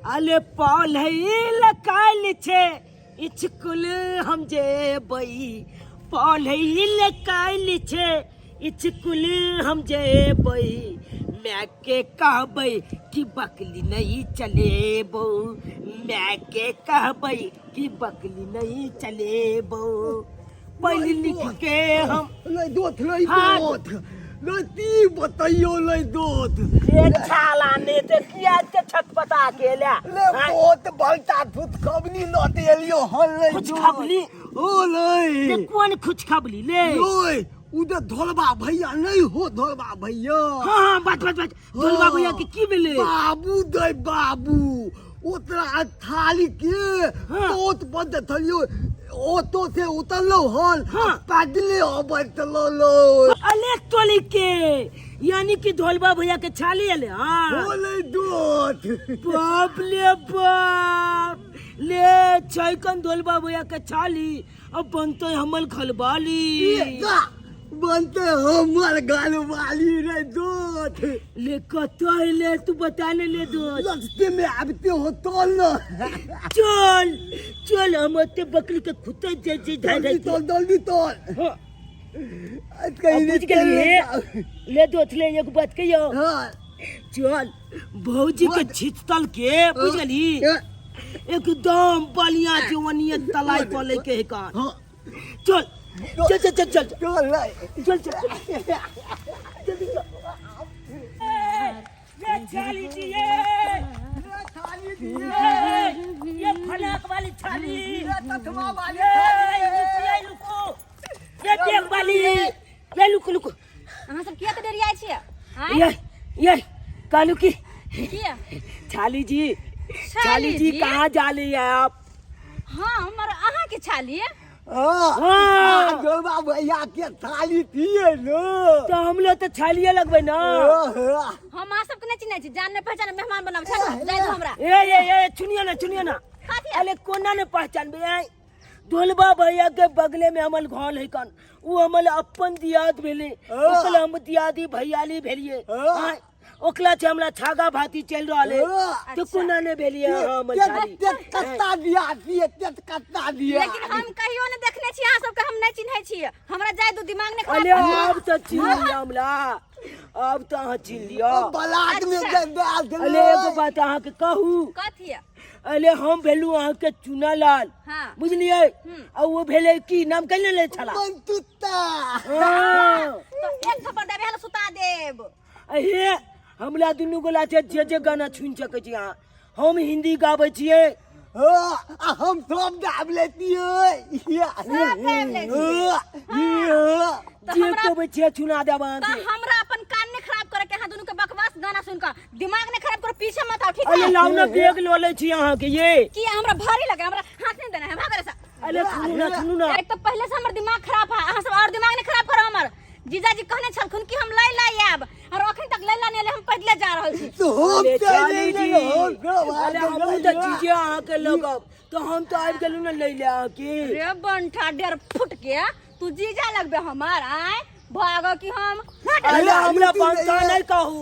अले पढ़ै काल छै स्कूल हम जेबै, पढ़ै काल छै स्कूल हम जेबै, माय के कहबै कि बकली नहीं चलेबो, माय के कहबै कि बकली नहीं चलेबो। पढ़ लिख के हम नहीं दोथ नहीं। हाँ। दोथ नहीं ती बतैयो नहीं दोथ। ये छाला ने ते किया ते छटपटा के ले। ले। बहुत बड़का थुत खबनी लौट एलियो हन ले। खुशखबरी? ओ ले ले। कोन खुशखबरी ले? ओए उधर धोलबा भैया नहीं हो, धोलबा भैया। हाँ हाँ, बच बच बच, धोलबा भैया के की भेलै? बाबू दे बाबू ओतरा थाली के। हाँ। तोत पर देखलियो, ऑटो से उतरलो हन। हाँ। पैदले अबैत लो। अले टोली के, यानी कि धोलबा भैया के छाली अले। हाँ। बोले दोत। बाप ले बाप ले, छैकन धोलबा भैया के छाली अब बनते हमल खलबाली। बनते हमर गाल वाली रे दोत। ले कतो है ले, तू बता ने ले दोत। रस्ते में आबते हो तो न। चल चल, हम ओते बकरी के खुते जे जे धाय। जल्दी तोल, जल्दी तोल। हाँ। आज कहीं अब बुझ गेलिए ले दोत, ले एक बात कहियो। हाँ। चल भौजी के छिचतल के बुझ गेली, एकदम बलिया जवनिया तलाई कऽ ले के कान। हाँ। चल चल चल चल चल। चल ले। चल चल चल, जल्दी चल। ये छाली जी, ये फलाक वाली छाली, तथवा वाली। ये रुको, ये रुको, ये देख वाली, ये रुको रुको। अहाँ सब किया तऽ डेरियाइ छियै आँय? ये कालू की किया? छाली जी, छाली जी। जी? कहाँ जा रही है आप? हाँ, हमर अहाँ के छाली। हाँ। हाँ। गोलबा भैया के थाली थी नो। तो हम लोग तो छालिए लगबे ना। हम अहाँ सबके नहि चिन्है छी, जान नहि पहचान मेहमान बनाब छाली जाय दो हमरा। ए ए ए, सुनियो ना, सुनियो ना। कथी? अरे कोना ने पहचानबे आय? ढोलबा भैया के बगले में हमल घर है कन, उ हमल अपन दियाद भेले। ओकला हम दियादी भैयाली भेलिए। हाँ। आय, ओकला छै हमरा छागा भाती चल रहल है। हाँ। तो कोना ने भेलिए हम छाली? कत्ता दिया थी, कत्ता दिया। लेकिन हम कहियो नहि देखने छी अहाँ सबके, हम नहि चिन्है छी, हमरा जाय दो, दिमाग नहि खराब अरे करू। अब तो चिन्ह लिया हमरा, अब तो अहाँ चिन्ह लिया। बलाक में अच्छा। अरे एगो बात अहाँके कहू। कथी? अरे हम भेलू अहाँके चुना लाल। हाँ। बुझलिए? आ वो भेलै की नाम कहि ले छला? मंतुत्ता। हाँ। तो एक थप्पड़ देबे हल सुता देब। हे हमरा दुनू गोला छै जे जे गाना सुनि सकै छी अहाँ, हम हिंदी गाबै छियै। हाँ, आ हम सब दाब लेतियै। सब दाबि लै छियै। तऽ जे हमरा कहबै छियै सुना देब तऽ अहाँके। हमरा अपन कान नहि खराब करे के, अहाँ दुनू के बकवास गाना सुन कऽ दिमाग नहि खराब करो, पीछे मत आओ, ठीक अरे है? लाउ ने बैग लऽ लै छी अहाँके ये। कि हमरा भारी लगे, हमरा हाथ नहीं देना है, भाग रे। अरे सुनू ना, सुनू ना। एक तो पहले से हमर दिमाग खराब है, अहाँ सब और दिमाग नहीं खराब करो। हमर जीजाजी कहने छलखुन कि हम लै लै आयब और अखन तक लै ला नहीं एलै, हम पैदले जा रहल छी। तो हम अरे चले चाली जी, गेलहुँ। अरे हमहूँ तऽ चीजे अहाँके लगब तऽ हम तऽ आबि गेलहुँ ने लै लए अहाँके। रे बंठा डेढ़ फुट के, तू जीजा लगबे हमर? आय भागो कि हम हट। अरे हमरा तू बांधा ले। नहि कहू,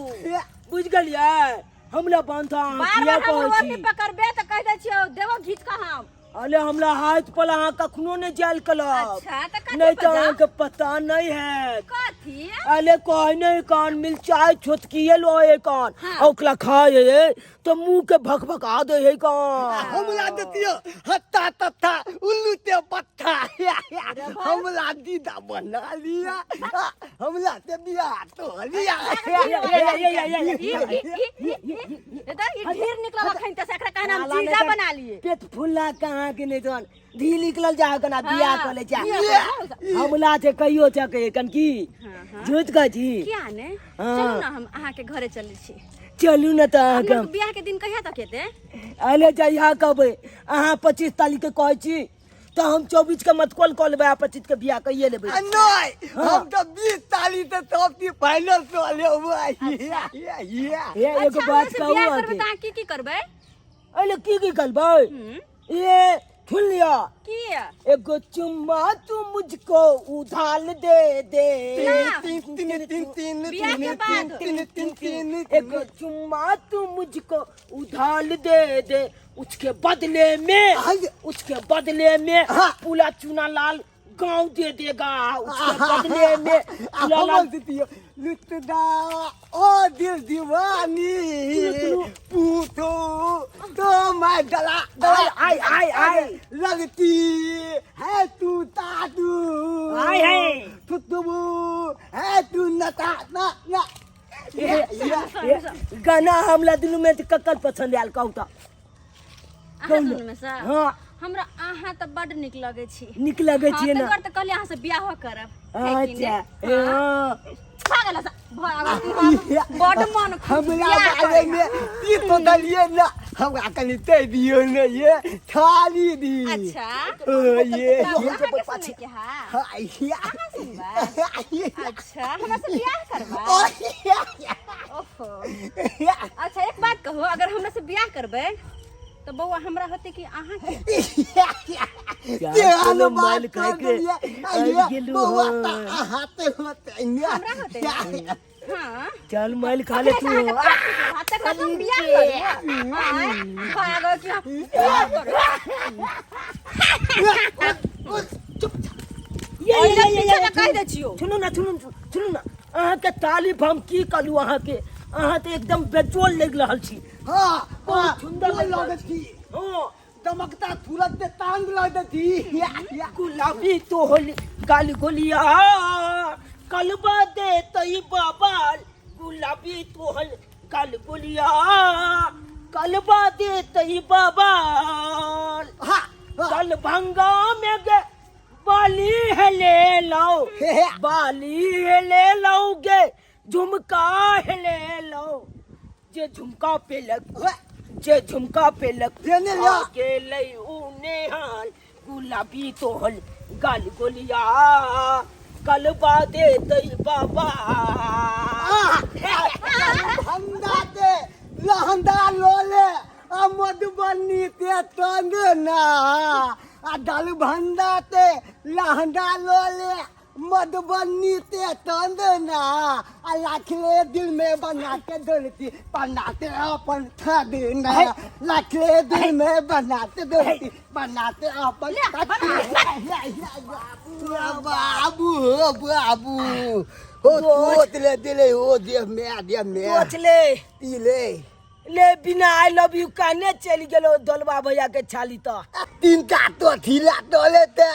बुझि गेलियै? हमरा बांधा अहाँ बार किया बार हम कहै रोटी छी? पकड़बे तऽ कहि दै छियौ, देबो घीच कऽ हम। अरे हमरा हाथ पर अहाँ कखनो नहि जायल कलब। अच्छा, तऽ कथी नहि पर तऽ जाउ? अहाँके पता नहि है। कथी? अरे कहे नहीं कान मिलचाई छोटकिए लो है कान। हाँ। आ ओकरा खाए है तो मुंह के भक भका दे है कान। हमरा देतियो हत्ता तत्ता उल्लू ते पत्ता, हमरा दीदा बना लिया, हमरा ते बिया तो लिया। ये, ये, ये, ये, ये, ये। ई ई ई ई ई तऽ ई ढेर निकलल अखन तऽ एकरा कहना हम जीजा बना लिए। पेट फुल्ला कहाँ के नहीं जन धी निकलल जा कना बियाह हाँ, कऽ ले जा। बियाह कऽ ले। हमला जे कहियो चके कन की हाँ, हाँ। झूठ कहै छी? किया ने? हाँ। चलू ना, हम अहाँके घरे चलै छी। चलू ने तऽ अहाँके हमर बियाह के दिन कहिया तक हेतै? अले जहिया कहबै अहाँ, 25 तारीख के कहै छी तऽ हम 24 के मतकोल कऽ लेबै आ 25 के बियाह कहिए लेबै। आ नहीं, हम तो 20 तारीख से सब चीज फाइनल कर लेबै। हे एगो अच्छा, बात हमरा से कहू बियाह करबै अहाँके। तऽ अहाँ की की करबै? अले की की करबै? हम्म। ए सुन लिया। की? एगो चुम्मा तू मुझको उधाल दे दे। ना। तीन तीन तीन तीन बियाह के तीन बाद। तीन तीन तीन एगो चुम्मा तू मुझको उधाल दे दे, उसके बदले में, उसके बदले में हाँ। पूला चूना लाल गांव दे देगा, उसके बदले में पूला लाल। लुटदा ओ दिल दीवानी पूछो तो मैं डला डला। आय आय आय। लगती है तू तातू। आय है। थुतबू है तू नता ना ना। गाना हमला दुनू में तऽ ककर पसंद आयल कहू तऽ? अहाँ दुनू में से? हाँ। हमरा अहाँ तऽ बड नीक लगै छी। नीक लगै हाँ, छियै तै ने? दुआरे तऽ कहलियै अहाँ से बियाहो करब है कि अच्छा। नहि? हाँ। भऽ गेल भऽ गेल, बड मन खुश। हमरा बियाह बारे करब। में ई तो दलिए ना, हमरा कनि दे दियो ने ये थाली दी। अच्छा। ओ ये। तब अहाँके सुनैके है? अहाँ सुनबै? अच्छा, हमरा से बियाह करबै? ओहो, अच्छा, एक बात कहू, अगर हमरा से बियाह करबै तऽ बौआ हमरा होतै कि अहाँके? तेहन कोनो बात माल कर खाइके देलियै। आबि ये गेलहुँ बौआ हन। तऽ अहाँते होतै ने? हमरा होतै? हाँ। चल माल खा ले तू। तकरा हम बियाह करू? आँय, भऽ गेल कि हम बियाह करू? ये ये ये ये पीछे ना कहि दै छियौ। सुनू ना, सुनू, सुनू ना, अहाँके तारीफ हम की करू अहाँके, अहाँ तऽ एकदम बेजोड़ लागि रहल छी। हाँ। बहुत सुंदर सुंदर लागि रहल लगै छी। हँ। दमकता तुरंत तांग लगै छी। गुलाबी तो होली गाल गोलिया कलबा दे तई बाबाल, गुलाबी तोहल गाल गोलिया कलबा दे तई बाबाल। हाँ। कल भंगा में गे बाली है ले लो, बाली है ले लो गे, झुमका है ले लो, जे झुमका पे लग, जे झुमका पे लग जेने ला। के लई उने हाल, गुलाबी तोहल गाल गोलिया कलबा दे दई बाबा। हंदा दे लहंदा लोले आ मधुबनी ते तंदना आ दलभंदा ते लहंदा लोले मधुबनी ते तंदना आ लाखले दिल में बना के दौलती बनाते अपन देना, लाखले दिल में बनाते दौलती बनाते अपन। बाबू हो बाबू हो तोत ले दिले हो दे मैं दे मैं। सोच ले। पी ले। ले बिना I love you कहने चलि गेलो दोलबा भैया के छाली तऽ। तीन टा तो थिला डोले ते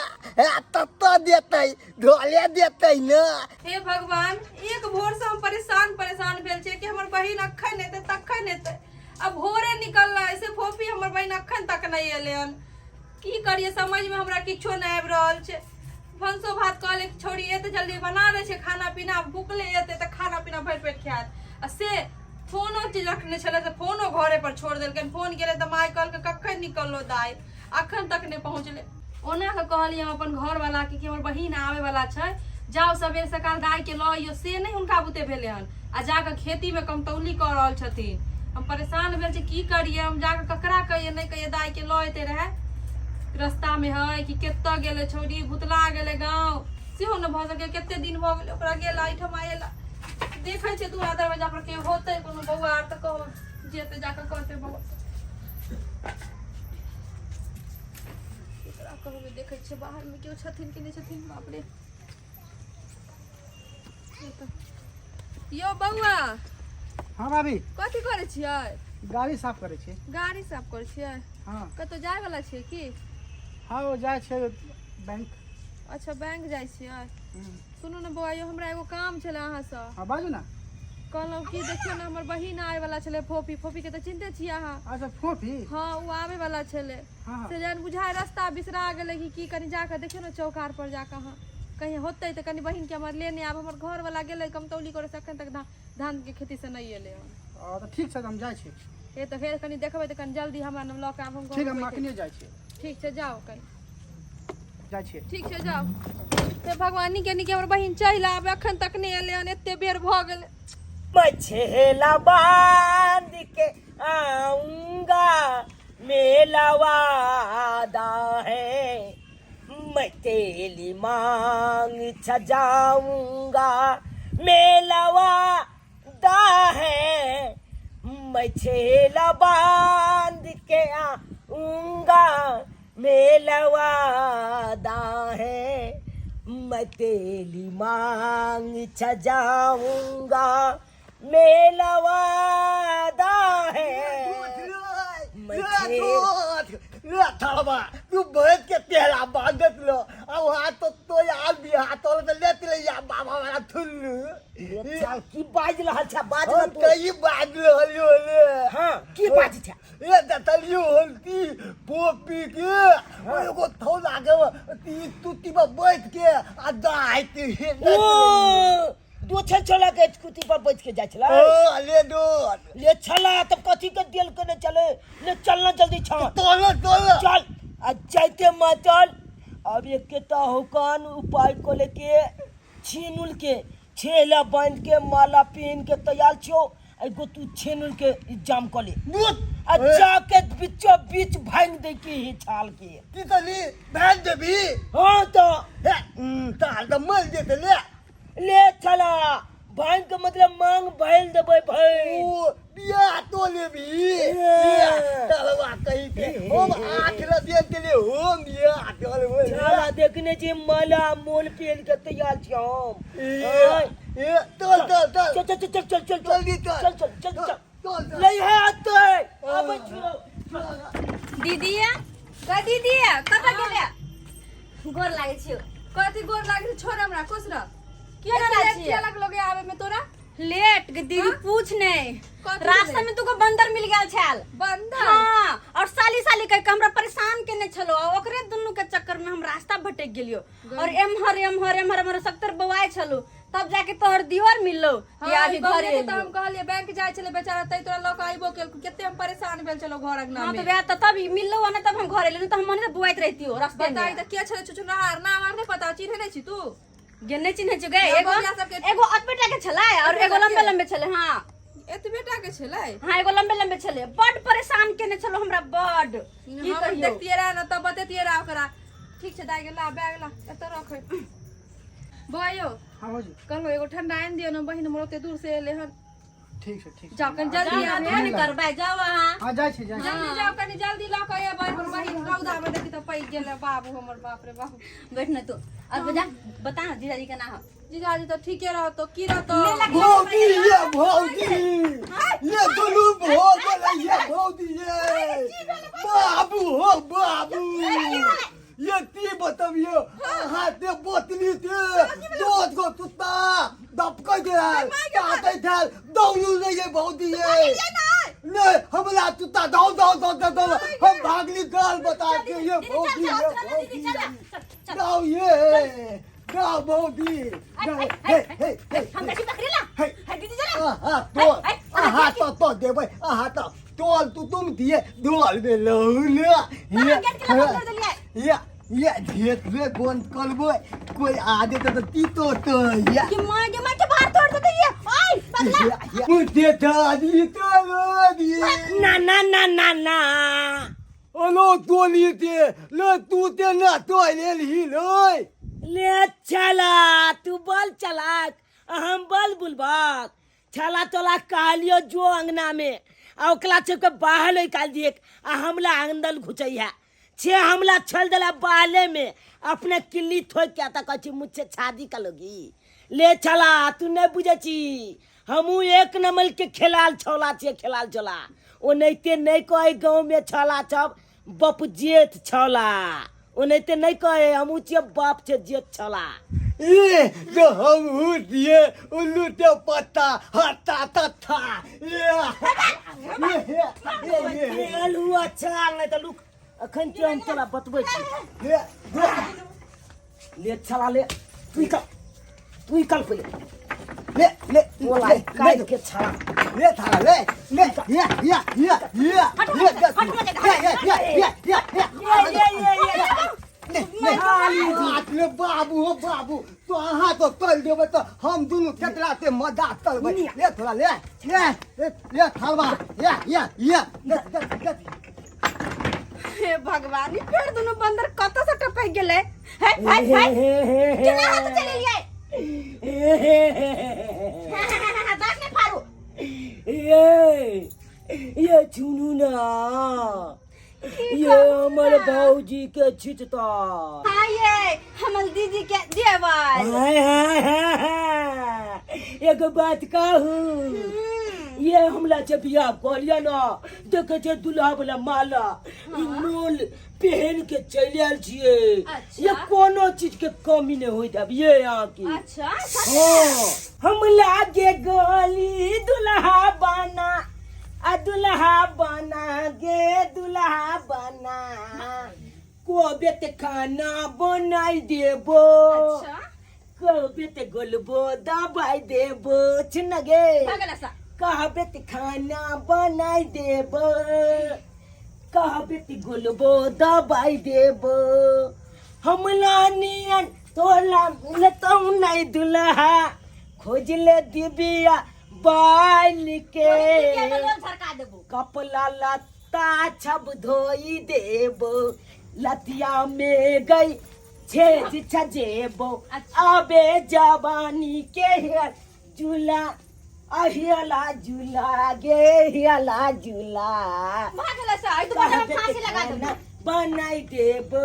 तत्तो देतै ढोले देतै न। हे भगवान, एक भोर से हम परेशान परेशान भेल छियै कि हमर बहिन अखन एतै तखन एतै। अब भोरे निकललै से फोफी हमर बहिन अखन तक नहि एलै हन। की करियै, समझमे हमरा किछो नहि आबि रहल छै। भनसो भात कहले कि छोड़ी एते जल्दी बना दै छै खाना पीना, भुखले एतै तऽ खाना पीना भरि पेट खायत। आ से फोनो जे रखने छलै से फोनो घरे पर छोड़ि देलकै। फोन गेलै तऽ माय कहलकै कखन निकललो दाइ, अखन तक नहि पहुँचलै। ओना कऽ कहलियै हम अपन घरवलाके कि हमर बहिन आबैवला छै, जाउ सबेर सकाल दाइके लऽ अइयौ, से नहि हुनका बुते भेलै हन आ जाकऽ खेतीमे कमतौली कऽ रहल छथिन। हम परेशान भेल छी, की करियै हम, जाकऽ ककरा कहियै नहि कहियै, दाइके लऽ एतै रहए, रस्तामे है कि कतऽ गेलै छौड़ी, भुतला गेलै गाँव, सेहो नहि भऽ सकैए। कते दिन भऽ गेलै ओकरा गेला एहिठमा एला। देखै छियै दुरा दरवाजा पर के होतै कोनो बौआ आर तऽ कहब जेतै, जाकऽ कहतै बौआ। केकरा कहबै? देखै छियै बाहरमे केओ छथिन कि नहि छथिन। बाप रे, यौ बौआ। हाँ भाभी। कथी करै छियै? गाड़ी साफ करै छियै। गाड़ी साफ करै छियै? हाँ। कतौ जाय वाला छियै की? हाँ, ओ जाइ छियै बैंक। अच्छा, बैंक जाइ छियै। सुनू ने बौआ यौ, हमरा एगो काम छलै अहाँसँ। हाँ, बाजू ने। कहलहुँ कि देखियौ ने, हमर बहिन आबै वाला छलै फोफी, फोफीके तऽ चिन्हते छियै अहाँ। अच्छा, फोफी। हाँ, ओ आबै वाला छलै। हाँ। से जहन बुझाय रास्ता बिसरा गेलै कि की, कनि जाकऽ देखियौ ने चौकार पर जाकऽ अहाँ, कहीं होतै तऽ कनि बहिनके हमर लेने आब। हमर घरवला गेलै कमतौली करै से अखन तक धानके खेती से नहि एलै हन। तऽ ठीक छै, तऽ हम जाइ छी। हे तऽ फेर कनि देखबै तऽ कनि जल्दी हमरा लऽ कऽ आब, हम ठीक, हम घरमे अखने जाइ छियै। ठीक छै, जाउ कनि। जाइ छियै। ठीक छै, जाउ। हे भगवान, नीके नीके हमर बहिन चलि आब, अखन तक नहि एलै हन, एते बेर भऽ गेलै। मछेला बांध के आऊंगा, मेला वादा है। तेली मांग छजाऊंगा मेलवा दा है मैं छेला बांध के आऊंगा मेलवा दा है मैं तेली मांग छजाऊंगा मेलवा दा है मैं ले थड़वा तू बैठ के तेला बांधत लो अब हाथ तो तो यार भी हाथ तो लेत ले या बाबा वाला थुल्लू। ले चल की बाज रहल छै बाज हम ना तू। कई बाज रहलियो ले। हाँ की बाज छै? ए दतलियो हलती पोपी के ओ एगो थौला के ती तुती पर बैठ के आ दाइत। ओ दोसर छला के स्कूटी पर बैठ के जाइ छलै। ओ ले दो। ले छला तब कथी के देल के ने चले ले चल ना जल्दी छा। तोल तोल चल आ जाइते मा चल। अब एक के ता होकान उपाय को लेके छीनुल के छेला बांध के माला पहन के तैयार छियो एगो तू छेनुल के जाम क ले आ जाके बीचो बीच भांग दे के ही छाल के की तली भांग देबी। हाँ तो हे ताल त मर जेते ले। ले छला भांग के मतलब मांग भैल देबै भाई। ओ बियाह तो लेबी तलवा कही के हम आठ रतिया के लिए हम बियाह तो लेबै। छला देखने छी माला मोल पेल के तैयार छी हम। ए चल चल चल चल चल चल चल चल जल्दी चल चल चल चल चल चल चल नहीं है आते आबै छियौ। दीदी ग दीदी कतऽ गेलै? गोर लागै छियौ। कथी गोर लागै छै? छोड़ हमरा खुश रह। किया डराइ छियै? किया लगलो गे आबे में तोरा? लेट गे दीदी पूछ नहीं। कथी रास्ता भेलै? में दूगो बंदर मिल गेल छल। बंदर? हाँ और साली साली कह के हमरा परेशान केने छलो आ ओकरे दुनू के चक्कर में हम रास्ता भटक गेलियो और एम्हर एम्हर एम्हर एम्हर सत्तर बौआइ छलो तब जाके तोहर दियोर मिललो कि हाँ, अभी बौआ घरे के तऽ एलियो। हम कहलियै बैंक जाइ छलै बेचारा तै तोरा लऽ कऽ अयबो केलको कते हम परेशान भेल छलौ घर अंगना हाँ में। तो वएह तऽ तब मिललो ने तब हम घर एलियो नहीं तऽ हम मने तऽ बौआइत रहितियो रास्ते में। बताई तऽ के छलै छुछुनहार नाम आर नहि पता चिन्है नहि छी तू? गे नहि चिन्है छियो गे। हाँ, एगो बबुआ सबके एगो अतबे टा के छलै और एतबे एगो टा लंबे के? लंबे छलै। हाँ एतबे टा के छलै? हाँ एगो लंबे लंबे छलै बड परेशान केने छलो हमरा बड की हम कहियो। देखतियै रहे ने तब बतेतियै रहे ओकरा। ठीक छै दाइ गे ला बैग ला एतऽ रख। बौआ हाँ भौजी कहलहुँ एगो ठंडा आनि दियौ ने बहिन हमर ओते दूर से एलै हन। ठीक छै ठीक छै। जाउ कनि जल्दी जाउ आबू। ने करबै जाउ अहाँ। हाँ जाइ छी जाइ छी। जल्दी जाउ कनि जल्दी लऽ कऽ एबै हमर बहिन रौदा में देखी तऽ पैघ गेलै बाबू हमर बाप रे बाप। बैठ न तू और बजा बता ना जीजाजी के ना हो। जीजाजी तऽ ठीके रहतो की रहतो। भौजी ये भौजी ये दुनू भो गेलै ये भौजी ये बाबू हो बाबू ये ती बतबियो अहाँ ते बोतली ते दोस गो कुत्ता दपकै देल काटै देल दौड़ू नहीं ये भौजी ये नहीं हमरा कुत्ता दौड़ दौड़ दौड़ दौड़ दौड़ हम भागली गाल बता के ये भौजी ये भौजी जाओ ये जाओ भौजी जाओ हे हे हे हम देखी पकड़े ला हे हे दीदी चला आहा तो आहा तो तो देबै आहा तो तोल तू तुम दिए दोल में लौला हम गेट के बंद कर देलियै। ये ये घेत में बंद करबै कोई आ जेतै तऽ ती तो तो या कि मां के मां के बाहर तोड़ देते ये ओए पगला। मुझे दादी तो दी ना ना ना ना ना अलो तोली ते ले तू ते ना तो लेल ही ले ले चला तू बल चलाक हम बल बुलबक छला तोला कहलियो जो अंगना में आ ओकरा सबके बाहर निकाल दिए आ हमला अंदर घुसैया छे हमला छल देला बाले में अपने किल्ली थोक के आता कहै छी मुझसे शादी कर लोगी। ले चला तू नहीं बुझै छी हमहूँ एक नंबर के खेलाल छौला छियै खेलाल छौला ओनाहिते नहीं कहै गाँव में छौला सब बप जेठ छौला ओनाहिते नहीं कहै हमहूँ छियै बाप छै जेठ छौला। ये जो हम हूँ दिए उल्लू ते पत्ता हत्ता तत्था ये ये ये ये आलू अच्छा नहीं तऽ लुक अखन के हम तोरा बतबै छी। ये ले छला ले तू निकल तू निकल पहिले ले ले तोला ले काटि के छला ले थारा ले ले ये ये ये ये ये ये ये ये ये ये ये ये ये ये ले हाथ ले बाबू हो बाबू तो अहाँ तो तल देबै तऽ हम दुनू केकरा से मजा तलबै। ले थोड़ा ले ले ले ले थारवा ये ये ये ले ले ले। हे भगवान, ई फेर दुनू बंदर कतऽ से टपक गेलै? हे भाई भाई, केना हाथ चलेलियै? बात नहि फाड़ू। ये ये सुनू ना, ये हमर भौजी के छिटता। हाँ, ये हमर दीदी के देवर। हाय हाय हाय हाय, एगो बात कहू? ये हमला जे बियाह कहलियै ना, देखे छै दुल्हा वाला माला ई मोल पहन के चलि आयल छियै। अच्छा। ये कोनो चीज के कमी नहीं होइत अब ये यहाँ की। अच्छा। हाँ, हम लागे गोली दुल्हा बना आ दुल्हा बना गे दुल्हा बना, कोबे ते खाना बनाई देबो। अच्छा। कहबे ते गोलबो दबाई देबो छिन गे। भगला सा। कहबे ते खाना बनाई देबो, कहबे ते गोलबो दबाई देबो, हमला नियन तोला मिलतौ नहीं दुल्हा, खोज ले दिबिया बाल के। ओही दिव्या में लोल झरका देबो। कपड़ा लत्ता छब धोई देबो, लतिया में गई छेद छजेबो। अच्छा। अबे जवानी के हिया झूला अहियाला झूला गे हियाला झूला। भागला सा, ई दुपट्टा में फांसी लगा देबो। बनाई देबो,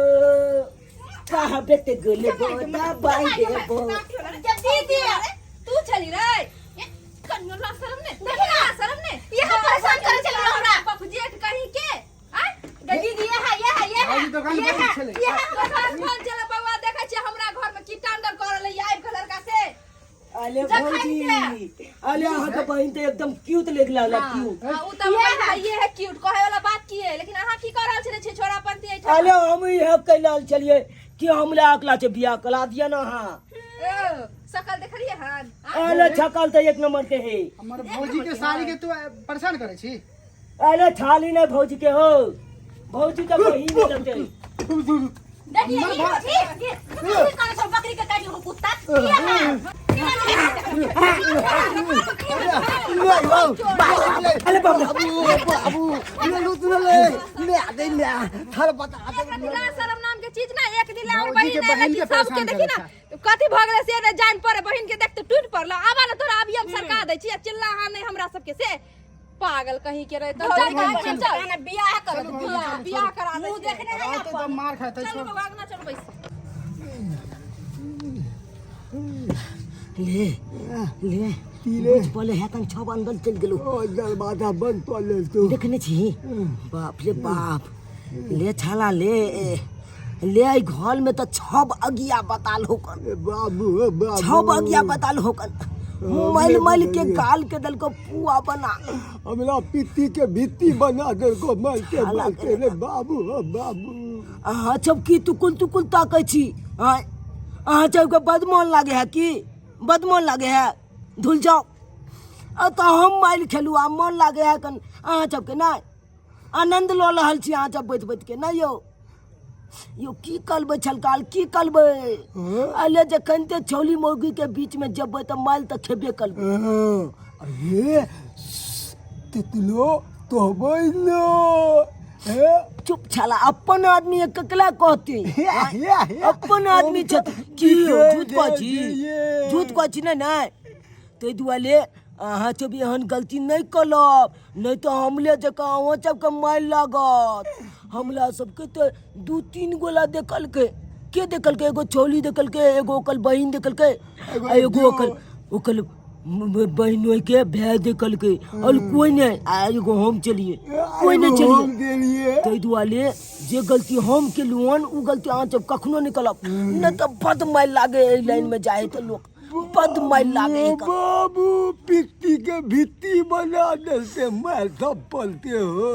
कहबे ते गुलबो दबाई देबो। दीदी तू चली रे कन्या, ला शर्म ने, देखी ना शर्म ने। ये हम परेशान करे चल हमरा। पप जेठ कहीं के आय। दीदी, ये है, ये है, ये है। भौजी, दोकान ये बंद है, छलै। ये है। दोकान बंद चले बउआ, देखै छियै हमरा घर में की तांडव कर रहलै आबि के लड़का से। अरे जखन भौजी, अरे अहाँ के बहिन तऽ एकदम क्यूट लग लागला, क्यूट। हाँ, उ तऽ बहिन है, ये है क्यूट कहे वाला बात की है, लेकिन अहाँ की कर रहल छलै छै छोरा पंती एहिठाम? अरे हम इहे कहि रहल छलियै कि हमरा अकला छै बियाह करा दिअ ना अहाँ। ओ, शकल देखलियै हन? आँ? अरे छकल तऽ एक नंबर के है। हमर भौजी के साड़ी के तू परेशान करे छी? अरे थाली नहीं भौजी के हो, भौजी के बहिन लगते। देखिए ई ठीक ये तू की करे छौ? बकरी के काटी हो कुत्ता, ये है। अरे बाप रे। बाबू बाबू, ये लूट ले ले आ दे ले थार बता दे। एकरा लाज शरम नाम के चीज ना एक दिन और भौजी के बहिन बहिन एलै कि के सबके परेशान देखी ना करै। कथी भऽ गेलै से ने जान पड़े, बहिन के देखते टूट पड़ल। आबा ने तोरा अभी हम सरका दै छी आ चिल्ला हाँ नहीं हमरा सबके से पागल कहीं के रहे तो चल चल चल। ना बियाह कर। चलू भौजी, हाँ, चलू, बियाह चलू। करा दै मुंह छियै। देखने है। आते तो मार खाते। चलू छोड़। बौआ, अंगना चलू बैस। ले ले बुझ पले है तन छब अंदर चल गेलो। ओ दरवाजा बंद कर ले तू। देखने छी, बाप रे बाप, ले छाला ले ले, आई घर में तो छब अगिया बताल होकन। ए बाबू, ओ बाबू। छब अगिया बताल होकन, मल मल के गाल के दल को पुआ बना। हमरा पित्ती के भित्ती बना दे को मलते मलते रे बाबू, ओ बाबू। अहाँ सब की तुकुल तुकुल ताकै छी? आँय, अहाँ सबके बदमन लागे है की? बदमन लागे है? धुल जाओ। आ तऽ हम मारि खेलू आ मन लागे है कन अहाँ सबके? नहि आनंद लऽ रहल छी अहाँ सब बैठ बैठ के? नहि यौ, यौ की करबै छलकाल, की करबै? अले जखन ते छौली मौगी के बीच में जेबै तऽ मारि तऽ खेबे करबै। अरे तितलो तोहबै लो हे। चुप छला, अपन आदमी है, ककला कहते? अपन आदमी छथि की यौ, झूठ कहै छी? झूठ कहै छी? नहि नहि, ताहि दुआरे अहाँ सब एहन गलती नहि करब, नहि तऽ हमले जकाँ अहूँ सबके मारि लागत। हमरा सबके तऽ दू तीन गोला देखलकै। के देखलकै? एगो छौली देखलकै, एगो ओकर बहिन देखलकै आ एगो ओकर ओकर बहिन के भाय देखलकै, आओर कोइ नहि। आ एगो हम चलिए, कोइ नहि एगो हम चलिए। देलिए। ताहि दुआरे जे गलती हम केलहुँ हन, ओ गलती अहाँ सब कखनो नहि करब, नहि तऽ बद मारि लागे। एहि लाइनमे जाइ है तऽ लोक बद मारि लागे ओ बाबू, पित्ती के भित्ती बना देते, मैं सब पलते हो।